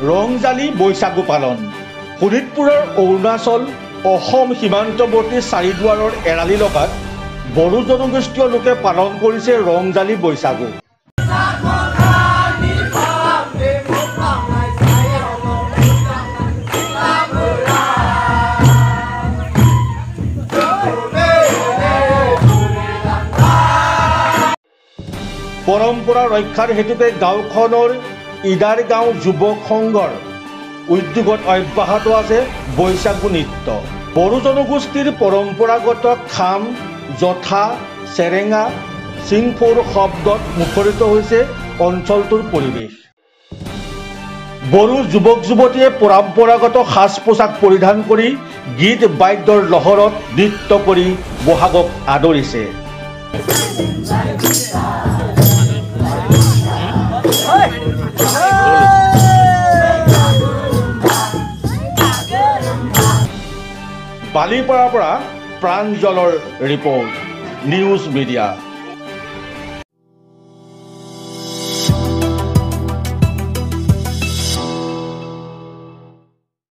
ৰংজালি বৈশাগু পালন। শোণিতপুৰৰ অৰুণাচল অসম সীমান্তৱৰ্তী চাৰিদুৱাৰৰ এৰালি লগাত বড়ো জনগোষ্ঠীয় লোকে পালন কৰিছে ৰংজালি বৈশাগু। পৰম্পৰা ৰক্ষাৰ হেতুকে গাঁওখনৰ ইদাৰ গাঁও যুৱক সংঘৰ উদ্যোগত অব্যাহত আছে বৈশাগু নৃত্য। বড়ো জনগোষ্ঠীৰ পৰম্পৰাগত খাম, যথা, চেৰেঙা, চিংফৌৰ শব্দত মুখৰিত হৈছে অঞ্চলটোৰ পৰিৱেশ। বড়ো যুৱক যুৱতীয়ে পৰম্পৰাগত সাজ পোছাক পৰিধান কৰি গীত বাদ্যৰ লহৰত নৃত্য কৰি বহাগক আদৰিছে। বালিপাৰাৰ পৰা প্ৰাঞ্জলৰ ৰিপৰ্ট, নিউজ মিডিয়া।